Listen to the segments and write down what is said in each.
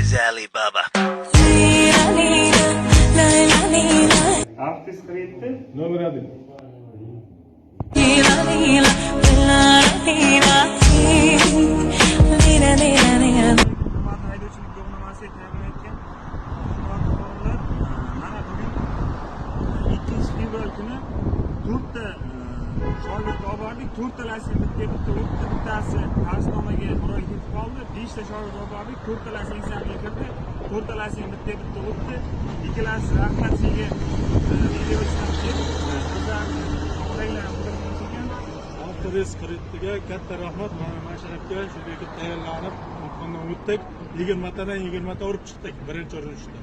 is Alibaba. Avtotest 47 Номер один. Hurmatli haydovchilik guvohnomasiga tayyorlanayotgan hurmatli fuqarolar, mana bugun 2 fevral kuni to'rtta shogird olib bordik. To'rttalasi bitta bitta o'tdi, bittasi tavsifnomaga bir oy ketib qoldi. Beshta shogird olib bordik, to'rttalasi ekzamenga kirdi, to'rttalasi ham bitta bitta o'tdi. Ikkalasi, rahmat sizga, video chiqib qizlarni qidirmoqchi ekan. Avtotest 47ga katta rahmat. Mana Masharifga shunday tayyorlanib, imtihondan o'tdik. 20tadan 20ta urib chiqdik. Birinchi o'rin tushdi.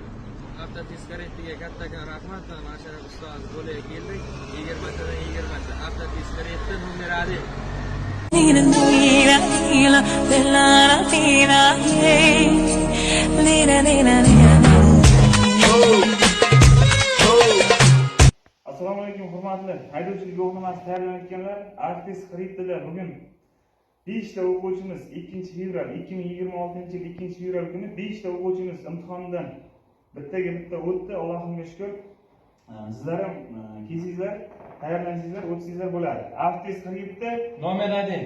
Avtotest 47ga kattakon rahmat. Masharif ustoz bo'lib keldik. 20tadan 20ta. Avtotest 47 номер один. Lina, lina, lina, lina, lina, lina, lina. Assalomu alaykum, hurmatli haydovchilik guvohnomasi tayyorlanayotganlar. Avtotest 47da bugun beshta o'quvchimiz, 2 fevral, 2026-yil 2 fevral kuni beshta o'quvchimiz imtihondan bittaga bitta o'tdi, Allohimga shukur. Sizlar ham kelsangizlar, tayyorlansangizlar, o'tsangizlar bo'ladi. Avtotest 47 Номер один.